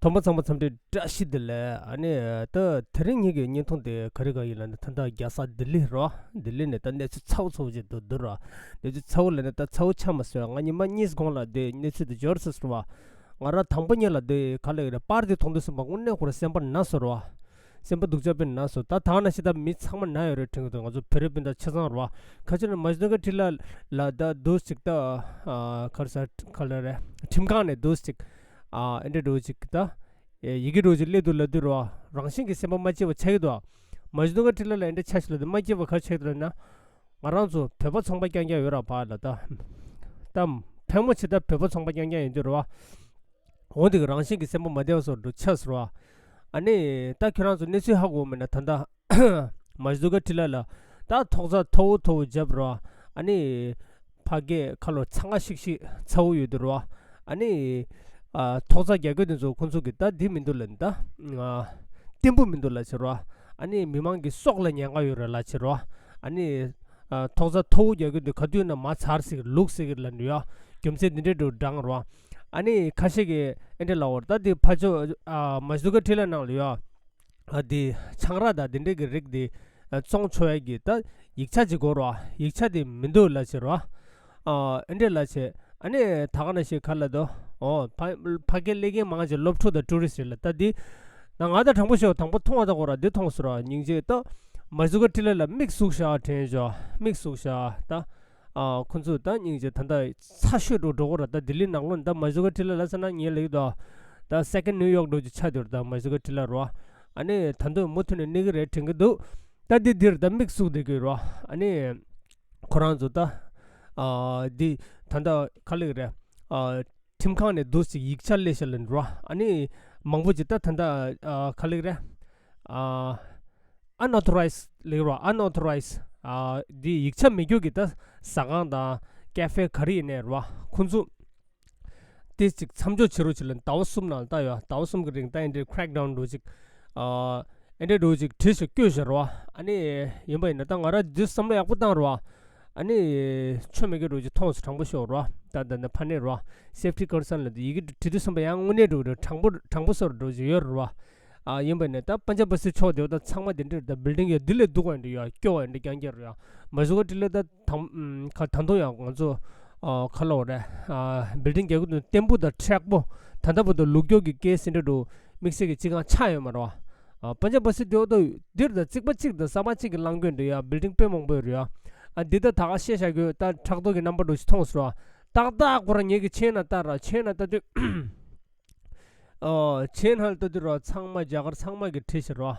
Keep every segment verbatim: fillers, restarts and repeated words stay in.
དོན་པ་ཚང་མ་འཚམས་འདྲི་བཀྲ་ཤིས་བདེ་ལེགས། ཨ་ནི་ད་དེ་རིང་ངེད་ཀྱི་བརྙན་ཐུང་དེ་ག་རེ་ག་ཡིན་ལབ་ན། ད་ལྟ་རྒྱལ་ས་ལྡི་ལི་རོ། ལྡི་ལི་ནས་ད་གནས་ཚུལ་ཚ་བོ་ཚ་བོ་ཅིག་འདུག་འདུག་རོ། གནས་ཚུལ་ཚ་བོ་ལབ་ན་ད་ཚ་བོ་ཆགས་མ་སོང་། ང་ཉི་མ་གཉིས་གོང་ལ་དེ་གནས་ཚུལ་དེ་འབྱོར་སོང་ཟེར་བ། ང་རང་དང་པོ་ཉིད་ལ་དེ་ག་ལབ་ཀྱི་རེད། པར་དེ་མཐོང་དུས་ཙམ་པ་དངོས་གནས་ཁོ་རང་སེམས་པ་ན་སོང་རོ། སེམས་པ་སྡུག་ཅག་དཔེ་ན་སོང་། ད་ད་ནང་བཞིན་ད་མི་ཚང་མ་ན་ཡོད་རེད་དྲན་གྱི་འདུག་ང་ཚོ་བོད་རིགས་སྤུན་ཟླ་ཆ་ཚང་རོ། ཁ་ཆེ་ན་མ་ཇུ་ནོ་ག་ཊི་ལ་ལ་ད་འདུག་ཅིག་ད་ག་རེ་ཟེར་ག་ལབ་རེད། ཁྲིམས་ཁང་ནས་འདུག་ཅིག་ཨ་ཨེ་འདྲ་འདྲ་བོ་ཅིག་ད། ཨེ་ཡི་གེ་འདྲ་བོ་ཅིག་སླེབས་འདུག་ལབ་དུས་རོ། རང་བཞིན་གྱིས་སེམས་པ་མ་སྐྱིད་པ་ཆགས་ཀྱི་འདུག་མ་ཇུ་ནོ་ག་ཊི་ལ་ལ་ཨེ་འདྲ་ཆགས་ཤིག་ལབ་དུས་མ་སྐྱིད་པ་ག་རེ་ཆགས་ཀྱི་འདུག་ལབ་ན། ང་རང་ཚོ་བོད་པ་ཚོང་པ་རྐྱང་རྐྱང་ཡོད་ར་བ་ལ་ད། ད་ཕལ་མོ་ཆེ་ད་བོད་པ་ཚོང་པ་རྐྱང་རྐྱང་ཡིན་དུས་རོ། འོ་དེ་གི་རང་བཞིན་གྱི་སེམས་པ་མ་བདེ་བ་སོགས་འགྲོ་ཆགས་སོང་རོ། ཨ་ནི་ད་ཁྱོད་རང་ཚོ་གནས་ཚུལ་ཧ་གོ་མེད་ན། ད་ད་མ་ཇུ་ནོ་ག་ཊི་ལ་ལ་ད་ཐོག་ཚ་མཐོ་བོ་མཐོ་བོ་བརྒྱབ་རོ། ཨ་ནི་ཕ་གིའི་ཁ་ལོ་ཚ་ང་ཤིག་ཤིག་ཚ་བོ་ཡོད་དུས་རོ། ཨ་ནི་ཨ་ཐོག་ཚ་རྒྱག་རྒྱུ་དེ་ཚོ་ཁོང་ཚོ་གི་ད་འདི་མི་འདུག་ལབ་ནི། ད་ཨ་བརྟན་པོ་མི་འདུག་ལབ་བྱས་རོ། ཨ་ནི་མི་མང་གི་སྲོག་ལ་ཉེན་ཁ་ཡོད་རེད་ལབ་བྱས་རོ། ཨ་ནི་ཨ་ཐོག་ཚ་མཐོ་བོ་རྒྱག་རྒྱུ་འདི་ག་དུས་ན་མར་ཚར་སྲིད་ལུག་སྲིད་ལབ་ནི་ཡོད། རྒྱུ་མཚན་འདི་འདྲའི་འགྲོ་འགྲངས་རོ། ཨ་ནི་ཁ་ཤས་ཀྱིས་ཨེ་འདྲ་ལབ་པ་རེད། ད་འདི་ཕར་ཕྱོགས་ཨ་མ་ཇུ་ནོ་ག་ཊི་ལ་ནང་ལ་ཡོད། ཨ་འདི་ཆང་རག་དང་འདི་འདྲའི་གི་རིགས་འདི་ཨ་བཙོང་ཆོག་ཡ་གི་ད་ཡིག་ཆ་ཅིག་དགོས་རོ། ཡིག་ཆ་དེ་མི་འདུག་ལབ་བྱས་རོ། ཨ་ཨེ་འདྲ་ལབ་བྱས། ཨ་ནི་ད་ག་ནང་བཞིན་ག་ལབ་འདུག་འོ་ཕ་ཕ་གིར་སླེབས་མཁན་མང་ཆེ་སློབ་ཕྲུག་དང་ཊུ་རི་སི་ཊི་རེད་ལ། ད་འདི་ན་ང་ད་དྲང་པོ་ཤོད། དང་པོ་མཐོང་བ་ད་གོ་ར་འདི་མཐོང་སོང་ར། སྙིང་རྗེ། ད་མ་ཇུ་ནོ་ག་ཊི་ལ་ལ་མིག་ཟུག་བཞག་དྲན་བྱས། མིག་ཟུག་བཞག་ད། ཨ་ཁོ་ཚོ་ད་སྙིང་རྗེ། ད་ད་ཚ་ཤོས་འགྲོ་འགྲོ་གོ་ར། ད་ལྡི་ལི་ནང་ལོགས་ད་མ་ཇུ་ནོ་ག་ཊི་ལ་ལབ་ས་ན་ངས་ལབ་ཀྱི་འདུག་ད་སེ་ཀེན་ཌི་ནིའུ་ཡོག་འགྲོ་རྒྱུ་ཆགས་འདུག་ད་མ་ཇུ་ནོ་ག་ཊི་ལ་རོ། ཨ་ནི་ད་དུང་མུ་མཐུད་ནས་གནས་ཀྱི་རེད་དྲན་གྱི་འདུག་ད་འདི་འདིར་ད་མིག་ཟུག་བསྡད་ཀྱི་རོ། ཨ་ནི་ཁོ་རང་ཚོ་ད་ཨ་འདི་ད་ད་ག་ལབ་ཀྱི་རེད། ཨ་ཁྲིམས་ཁང་ནས་འདུག་ཅིག་ཡིག་ཆ་སླེབས་ཤག་ལབ་འགྲོ། ཨ་ནི་མང་པོ་ཅིག་ད་ད་ད་ཨ་ག་ལབ་ཀྱི་རེད། ཨ་unauthorized་ལབ་རོ། unauthorized་ཨ་འདི་ཡིག་ཆ་མེད་རྒྱུ་གི་ད་ཟ་ཁང་དང་ཀ་ཧྥེ་ག་རེ་ཡིན་ནའི་རོ། ཁོང་ཚོ་ཏིས་ཅིག་མཚམས་འཇོག་བྱེད་རོགས་བྱེད་ལ་ཟླ་བ་གསུམ་ནང་ལ་ད་ཡོད། ཟླ་བ་གསུམ་གི་རིང་ད་ཨེ་འདྲའི་crackdown་འགྲོ་ཅིག་ཨ་ཨེ་འདྲའི་འགྲོ་ཅིག་བྲིས་ཤིག་བཀོད་ཤིག་རོ། ཨ་ནི་ཡིན་པ་ཡིན་ན་ད་ང་རང་འདི་བསམ་བློ་ཡག་པོ་བཏང་རོ། ཨ་ནི་ཆོ་མེད་གི་འགྲོ་ཅིག་མཐོང་སོང་། དྲང་པོ་ཤོད་རོ། ད་ད་ད་ཕ་ནས་རོ། safety concern་ལ་འདི་ཡི་གེ་བྲིས་དུས་བསམ་པ་ཡང་དངོས་གནས་འགྲོ་རོ། དྲང་པོ་དྲང་པོ་སོར་འགྲོ་ཅིག་ཡོད་རོ། ཨ་ཡིན་པ་ནས་ད་པན་ཇབ་པ་སི་ཕྱོགས་དེ་བ་ད་ཚང་མ་དེ་འདྲ་ད་building་ཡ་འདི་ལས་སྡུག་པ་འདྲ་ཡ་སྐྱོ་བ་འདྲ་རྐྱང་རྐྱང་རེད་ཡ། མ་ཟུ་ག་ཏི་ལ་ད་དང་ཁ་ད་དུང་ཡང་ང་ཚོ་ཨ་ཁ་ལོ་རེད། ཨ་building རྒྱག་གི་འདུག་བརྟན་པོ་དང་མཁྲེགས་པོ། ད་ལྟ་བར་དུ་ལུག་སྐྱོག་གི་སྐད་སེ་འདྲ་འདུག་དམིགས་བསལ་གྱི་ཅི་གང་ཆགས་ཡོད་མ་རེད་བ། ཨ་པན་ཇབ་པ་སི་དེ་བ་ད་འདིར་ད་རྩིག་པ་གཅིག་དང་ས་ཕག་གཅིག་གི་རླངས་སྐྱོན་འདུག་ཡ། building དཔེ་མང་པོ་ཡོད་རེད་ཡ། ཨ་འདི་ད་ད་ག་བཤད་བཞག་གི་ཡོད། ད་ཕྲག་དོག་གི་རྣམ་པ་འདྲ་ཞིག་མཐོང་སོང་ར། ཏག་ཏག་ཁོ་རང་ངེད་ཀྱི་མཆན་ན་ལྟ་ར། མཆན་ན་ལྟ་དུས། ཨོ་ཆེན་ཧལ་ལྟ་དུས་རོ། ཚང་མ་རྒྱ་གར་ཚང་མ་གི་ཁྲིད་ཤི་རོ།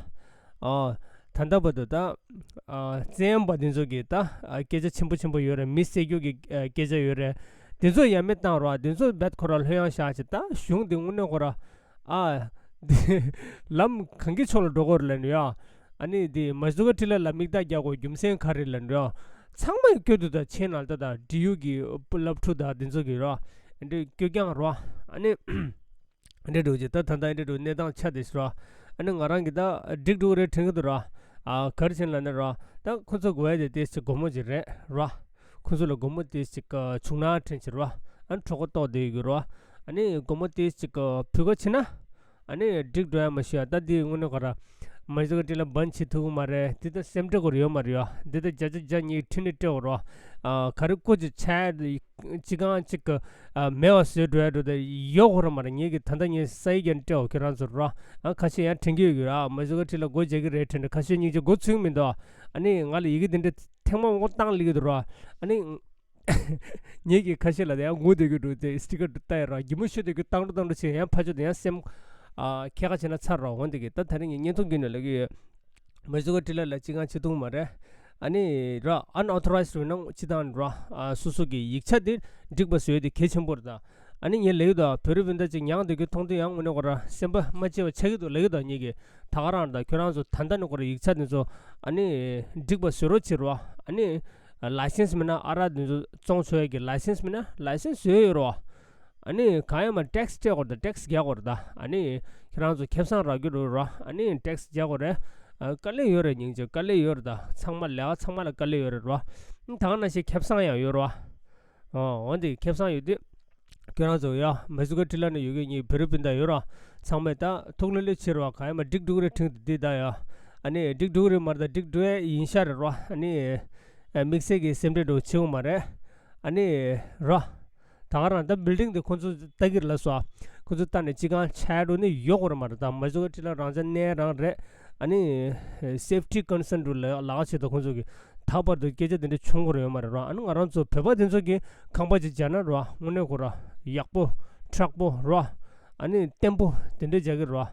ཨོ་ད་ལྟ་བར་དུ་ད་ཨ་བཙན་པ་འདི་ཚོ་གི་ད་ཨ་སྐད་ཆ་ཆེན་པོ་ཆེན་པོ་ཡོད་རེད། མི་བསད་རྒྱུ་གི་ཨ་སྐད་ཆ་ཡོད་རེད། འདི་ཚོ་ཡ་མེད་བཏང་རོ། འདི་ཚོ་རྦད་ཁོ་ར་ལྷོད་ཡངས་བཞག་ཅིག་ད་གཞུང་འདི་དངོས་གནས་ཁོ་ར་ཨ་འདི་ལམ་གང་གི་ཕྱོགས་ལ་འགྲོ་དགོས་རེད་ལབ་ནས་ཡ། ཨ་ནི་འདི་མ་ཟུ་ག་ཏི་ལ་ལ་མིག་ལྟ་རྒྱག་དགོས་རྒྱུ་མཚན་ག་རེ་ལབ་ནས་ཡ། ཚང་མ་གི་སྐྱོ་དུས་ད་ཆེན་ཧལ་ད་ད་འབྲི་ཡུལ་གི་སློབ་ཕྲུག་ད་འདི་ཚོ་གི་རོ། འདི་སྐྱོ་རྐྱང་རོ། ཨ་ནི། འདྲེ་འགྲོ་ཅིག་ད་ད་ད་འདྲེ་འགྲོ་གནས་སྟངས་ཆ་དེ་ཤི་ར། ཨ་ནི་ང་རང་གི་ད་འགྲིག་འགྲོ་རེད་དྲན་གི་འདུག་ར། ཨ་གར་ཆེན་ལ་ནི་ར། ད་ཁོ་ཚོ་དགོས་ཡ་དེ་དེ་ཅིག་སྒོར་མོ་ཅིག་རེད་ར། ཁོ་ཚོ་ལ་སྒོར་མོ་དེ་ཅིག་བྱུང་ན་དྲན་ཅིག་ར། ཨ་ནི་གྲོད་ཁོག་ལྟོགས་བསྡད་ཡོད་གི་ར། ཨ་ནི་སྒོར་མོ་དེ་ཅིག་ཕུལ་ག་ཕྱིན་ན། ཨ་ནི་འགྲིག་འགྲོ་ཡ་མ་ཤི་ཡ། ད་དེ་དངོས་གནས་ག་ར། མ་ཤི་ག་དེ་ལ་བན་བྱེད་ཐུབ་གི་མ་རེད། དེ་ད་སེམས་ཁྲལ་དགོས་རེད་ཡོད་མ་རེད་ཡ། དེ་ད་བརྒྱ་ཆ་བརྒྱ་ངས་ཁྲིད་ནས་སྤྲད་འོ་ར། ཨ་ག་རེ་ཀོ་ཅིག་ཆ་ཡ་དེ། ཅི་གང་ཅིག་གི་ཨ་མེད་པ་བཟོས་འགྲོ་ཡ་འགྲོ་དེ་ཡོད་ཁོ་ར་མ་རེད། ངེད་ཀྱི་ད་ལྟ་ངས་ས་ཡི་རྒྱན་སྤྲད་འོ་ཁྱོད་རང་ཚོར་ར། ཨ་ཁ་ཤས་ཡང་དྲན་གྱི་ཡོད་ཀྱི་ར། མ་ཟུ་ག་ཏི་ལ་སྒོ་རྒྱག་གི་རེད་དྲན་དྲན། ཁ་ཤས་སྙིང་རྗེ་སྒོ་ཚུགས་མི་འདུག་ཨ་ནི་ང་ལ་ཡི་གེ་དེ་འདྲ་ཐེངས་མ་མང་པོ་བཏང་ལི་གི་འདུག་ར། ཨ་ནི་ངེད་ཀྱི་ཁ་ཤས་ལ་དེ་ཡང་ངུ་བསྡད་ཀྱི་འདུག་དེ་སི་ཊི་ཀར་ལྟ་ཡ་ར། གད་མོ་ཤོར་བསྡད་ཀྱི་བཏང་འགྲོ་བཏང་འགྲོ་བྱས་ཡང་ཕར་ཕྱོགས་དེ་ཡང་སེམས་ཨ་ཁྱད་ཁ་བྱས་ན་ཚར་ར། འོ་འདི་གི་ད་ད་རིང་ངས་བརྙན་ཐུང་བརྒྱུད་ནས་ལབ་ཀྱི་ཡོད། མ་ཟུ་ག་ཏི་ལ་ལ་ཅི་གང་བྱེད་ཐུབ་མ་རེད། ཨ་ནི་ར་unauthorized་རུ་ནང་ཅི་དང་ར། ཨ་སོ་སོ་གི་ཡིག་ཆ་དེ་འགྲིག་པ་བཟོས་ཏེ་གལ་ཆེན་པོ་རེད་ད། ཨ་ནི་ངས་ལབ་ཡོད་ད། བོད་རིགས་སྤུན་ཟླ་ཅིག་མྱངས་སྡོད་རྒྱུ་མཐོང་དུས་ཡང་དངོས་གནས་ཁོ་ར་སེམས་པ་མ་སྐྱིད་པ་ཆགས་ཀྱི་འདུག་ལབ་ཡོད་ད། ངེད་ཀྱི་ད་ག་རང་རེད་ད། ཁྱོད་རང་ཚོ་ད་ལྟ་ནས་ཁོ་ར་ཡིག་ཆ་དེ་ཚོ་ཨ་ནི་འགྲིག་པ་བཟོ་རོགས་བྱེད་རོགས། ཨ་ནི་ལའི་སེན་སི་མིན་ན་ཨ་རག་དེ་ཚོ་བཙོང་ཆོག་ཡ་གི་ལའི་སེན་སི་མིན་ན་ལའི་སེན་སི་བཟོས་ཡོད་རོགས། ཨ་ནི་གང་ཡང་མ་ཊེག་སི་སྤྲད་དགོས་རེད་ད། ཊེག་སི་རྒྱག་དགོས་རེད་ད། ཨ་ནི་ཁྱེད་རང་ཚོ་ཁེ་བཟང་རག་རྒྱུ་རེད་ར། ཨ་ནི་ཊེག་སི་རྒྱག་དགོས་རེད། ཨ་དཀའ་ལས་ཡོད་རེད། སྙིང་རྗེ་དཀའ་ལས་ཡོད་རེད་ད། ཚང་མ་ལས་ཀ་ཚང་མ་ལ་དཀའ་ལས་ཡོད་རེད་ར། ད་ག་ནང་བཞིན་ཁེ་བཟང་ཡང་ཡོད་ར། ཨོ་འོ་འདི་ཁེ་བཟང་ཡོད་དུས་ཁྱོད་རང་ཚོ་ཡ་མ་ཟུ་ག་ཏི་ལ་ནས་ཡོད་གི་ངའི་བོད་རིགས་སྤུན་ཟླ་ཡོད་ར། ཚང་མས་ད་ཐུགས་ལ་ལས་ཕྱིར་བ་ག་ཡ་མ་འགྲིག་འགྲིག་རེ་ཁྲིང་དུ་འདི་ད་ཡ། ཨ་ནི་འགྲིག་འགྲིག་རེ་མར་ད་འགྲིག་འགྲིག་ཡིན་ཤ་རེ་རོ། ཨ་ནི་དམིགས་བསལ་གྱི་སེམས་ཁྲལ་འགྲོ་བྱེད་འོང་མ་རེད། ཨ་ནི་རོ། ད་ག་རང་ད་བིལ་ཌིང་དེ་ཁོ་ཚོ་ལྟ་གིར་ལ་སོ། ཁོ་ཚོ་ལྟ་ནས་ཅི་གང་ཆ་འགྲོ་ནི་ཡོག་རེ་མ་རེད། ད་མ་བཟོ་གི་ཁྲི་ལ་རང་ཅག་གནས་རང་རེད། ཨ་ནི་སེབ་ཊི་ཀོན་སརན་འགྲོ་ལ་ལག་བྱེད་དུ་ཁོ་ཚོ་གི་ད་བར་དུ་སྐད་ཆ་དེ་འདྲ་བྱུང་གི་རེད་ཡོད་མ་རེད་རོ། ཨ་ནི་ང་རང་ཚོ་བོད་པ་དེ་ཚོ་གི་ཁང་པ་ཅིག་བྱས་ན་རོ། དངོས་གནས་ཁོ་ར་ཡག་པོ་མཁྲེགས་པོ་རོ། ཨ་ནི་བརྟན་པོ་དེ་འདྲ་རྒྱག་གི་རོ།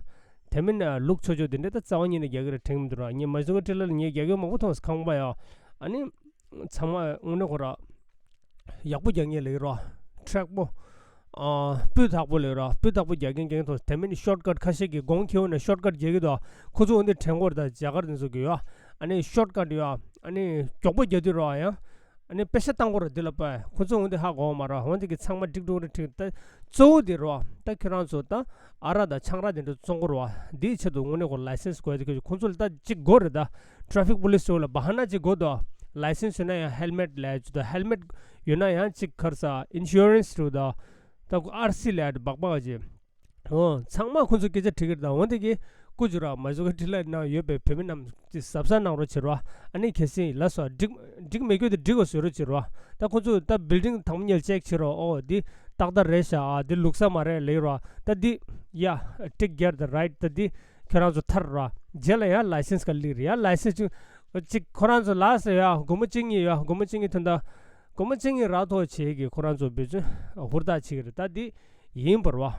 དེ་མིན་ལུག་ཆོ་ཆོ་དེ་འདྲ་ད་རྩ་བ་ཉིད་ནས་རྒྱག་གི་རེད་དྲན་གི་མི་འདུག་ར། ངས་མ་བཟོ་གི་ཁྲི་ལ་ངས་རྒྱག་གི་མང་པོ་མཐོང་སོང་ཁང་པ་ཡ། ཨ་ནི་ཚང་མ་དངོས་གནས་ཁོ་ར་ཡག་པོ་རྒྱག་མཁན་ལེགས་རོ། མཁྲེགས་པོ། ཨ་སྤུས་དག་པོ་ལེགས་རོ། སྤུས་དག་པོ་རྒྱག་མཁན་རྒྱག་མཁན་མཐོང་སོང་། དེ་མིན་ཤོར་ཀཊ་ཁ་ཤས་ཀྱིས་གོང་ཁེ་འོ་ནས་ཤོར་ཀཊ་རྒྱག་གི་འདུག་ཁོ་ཚོ་འོན་ཏེ་དྲན་གོ་རེད། ད་རྒྱ་གར་དེ་ཚོ་གི་ཡ། ཨ་ནི་ཤོར་ཀཊ་ཡ། ཨ་ནི་མགྱོགས་པོ་རྒྱག་དུས་རོ་ཡ། ཨ་ནི་པེ་ཤ་བཏང་གོ་ར་འདི་ལ་པ། ཁོ་ཚོ་འོན་ཏེ་ཧ་གོ་བ་མ་ར། འོན་ཏེ་གི་ཚང་མ་འགྲིག་འགྲོ་རེ་ཁྲིག་ད་གཙོ་བོ་དེ་རོ། ད་ཁྱོད་རང་ཚོ་ད་ཨ་ར་དང་ཆང་ར་དེ་འདྲ་བཙོང་གོ་རོ། འདིའི་ཆེད་དུ་དངོས་གནས་ཁོ་ལའི་སེན་སི་དགོས་ཏེ་ཁྱོད་ཁོ་ཚོ་ལ་ད་ཅིག་དགོས་རེད། ད་ཊ་ར་ཕིག་པུ་ལི་སི་ཚོ་ལ་བ་ཧ་ན་ཅིག་དགོས་དོ། ལའི་སེན་སི་ཡོད་ན་ཡང་ཧེལ་མེཊ་ལས་ཅིག་དོ། ཧེལ་མེཊ་ཡོད་ན་ཡང་ཅིག་ག་རེ་ཟ་ཨིན་ཤུ་རན་སི་རེད་དོ། ད་ཁོ་ཨར་སི་ལས་སྦག་སྦག་ཅིག་འོ། ཚང་མ་ཁོ་ཚོ་སྐད་ཆ་དྲི་གི་རེད། ད་འོན་ཏེ་གི་སྐུ་མཁྱེན་ར་མ་བཟོ་གི་ཁྲི་ལ་ནང་ཡོད་པའི་བོད་མི་རྣམས་ཀྱིས་གཟབ་གཟབ་གནང་རོགས་བྱེད་རོགས། ཨ་ནི་གལ་སྲིད་ལ་སོ་འགྲིག་འགྲིག་མེད་རྒྱུ་དེ་འགྲིག་གོ་བཟོ་རོགས་བྱེད་རོགས། ད་ཁོ་ཚོ་ད་བིལ་ཌིང་དང་པོ་ཉིད་ཅེག་བྱེད་རོགས། ཨོ་འདི་ཏག་ཏག་རེད་ཤག་ཨ་འདི་ལུག་ས་མ་རེད་ལེགས་རོགས། ད་འདི་ཡ་ཊེག་གེར་ད་རའིཊ། ད་འདི་ཁྱོད་རང་ཚོ་ཐར་རོགས། རྗེས་ལ་ཡ་ལའི་སེན་སི་ག་ལིག་རེད། ཡ་ལའི་སེན་སི་ཅིག་ཅིག་ཁོ་རང་ཚོ་ལ་སོ་ཡ་སྒོར་མོ་གཅིག་གཉིས་ཡ་སྒོར་མོ་གཅིག་གཉིས་ཐོན་ད། སྒོར་མོ་གཅིག་གཉིས་རག་ཐོག་བྱེད་ཀྱི་ཁོ་རང་ཚོ་འབད་བརྩོན་ཧུར་ཐག་བྱེད་ཀྱི་རེད། ད་འདི་ཡིན་པར་བ།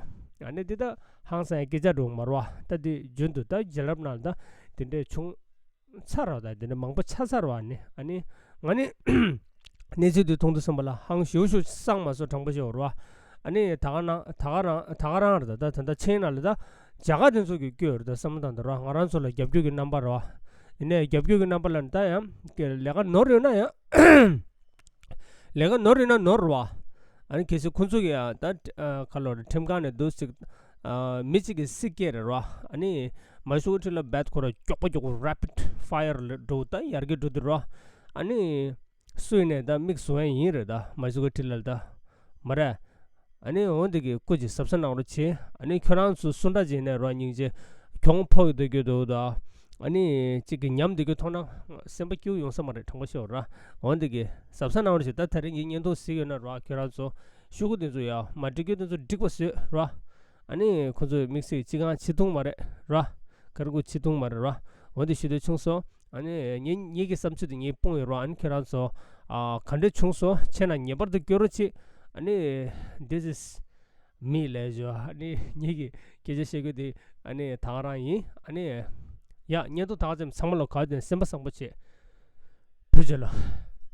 ཨ་ནི་འདི་ད་ཧང་སང་སྐད་ཆ་འགྲོ་མར་བ། ད་འདི་རྒྱུན་དུ་ད་རྒྱལ་རབས་ནང་ད་དེ་འདྲས་བྱུང་ཚར་བ། ད་དེ་འདྲས་མང་པོ་ཆགས་ཚར་བ། ཨ་ནི་ཨ་ནི་ང་ནི་གནས་ཚུལ་འདི་མཐོང་དུས་ཙམ་པ་ལ་ཧང་ཞེ་པོ་ཞེ་པོ་སངས་མ་སོང་དྲང་པོ་བཤད་པར་བ། ཨ་ནི་ད་ག་ནང་ད་ག་རང་ད་ག་རང་རེད། ད་ད་ད་ཆེན་ནང་ལ་ད་རྒྱ་གར་དེ་ཚོ་གི་སྐྱོ་རེད། ད་བསམ་བློ་བཏང་ད་ར་ང་རང་ཚོ་ལ་རྒྱབ་སྐྱོར་གྱི་རྣམ་པ་རེད་བ། ཡིན་ནའི་རྒྱབ་སྐྱོར་གྱི་རྣམ་པ་ལ་ད་ཡང་ལས་ཀ་ནོར་ཡོད་ན་ཡང་། ལས་ཀ་ནོར་ཡིན་ན་ནོར་རོ། ཨ་ནི་གལ་སྲིད་ཁོང་ཚོ་གི་ཡང་ད་ཁ་ལོ་རེ་ཁྲིམས་ཁང་ནས་འདུག་སྲིད། མི་གཅིག་གི་སྲིད་སྐྱེས་རེད་རོ། ཨ་ནི་མ་ཤོག་ཁྲི་ལ་བད་ཁོ་ར་མགྱོགས་པོ་མགྱོགས་པོ་རེ་པིཌ་ཕ་ཡར་ལ་འགྲོ་ད་ཡར་གི་འགྲོ་དུ་རོ། ཨ་ནི་སུ་ཡིན་ནས་ད་མིག་བཟུང་ཡ་ཡིན་རེད། ད་མ་ཤོག་ཁྲི་ལ་ད་མ་རེད། ཨ་ནི་འོ་འདི་གི་སྐུ་མཁྱེན་གཟབ་གཟབ་གནང་རོགས་བྱེད། ཨ་ནི་ཁྱོད་རང་ཚོ་སུ་འདྲ་ཅིག་ནས་རོ་སྙིང་རྗེ་གྱོང་ཕོག་ཡོད་དུ་གྱོད་དུ་ད། ཨ་ནི་གཅིག་གི་ཉམས་འདི་གི་མཐོང་ན་སེམས་པ་སྐྱིད་པོ་ཡོང་ས་མ་རེད། དྲང་པོ་ཤོད་ར། འོ་འདི་གི་གཟབ་གཟབ་གནང་རོགས་བྱེད། ད་ད་རེས་ངའི་བརྙན་ཐུང་གཟིགས་ཡོད་ན་རོ། ཁྱོད་རང་ཚོ་ཤོག་གུ་འདི་ཚོ་ཡ་མ་འགྲིག་གྱོད་འདི་ཚོ་འགྲིག་པ་བཟོས་ར། ཨ་ནི་ཁོ་ཚོས་དམིགས་བསལ་ཅི་གང་བྱེད་ཐུབ་མ་རེད་ར། ག་རེ་གུ་བྱེད་ཐུབ་མ་རེད་ར། འོ་འདི་ཞུ་འདོད་བྱུང་སོང་། ཨ་ནི་ངེད་ངེད་ཀྱི་བསམ་ཚུལ་དེ་ངས་སྤུངས་ཡོད་རོགས། ཨ་ནི་ཁྱེད་རང་ཚོ་ཨ་ག་འདྲས་བྱུང་སོང་། ཆེ་ན་ངེས་པར་དུ་སྐྱོར་རོགས་བྱེད། ཨ་ནི་this is me ལས་བྱོས། ཨ་ནི་ངེད་ཀྱི་སྐད་ཆ་བཤད་རྒྱུ་དེ་ཨ་ནི་ད་ག་རང་ཡིན། ཨ་ནི་ཡ་བརྙན་ཐུང་ད་ག་ཙམ་ཚང་མ་ལ་ག་དེ་སེམས་པ་བཟང་པོ་བྱེད། བུ་བྱེད་ལ།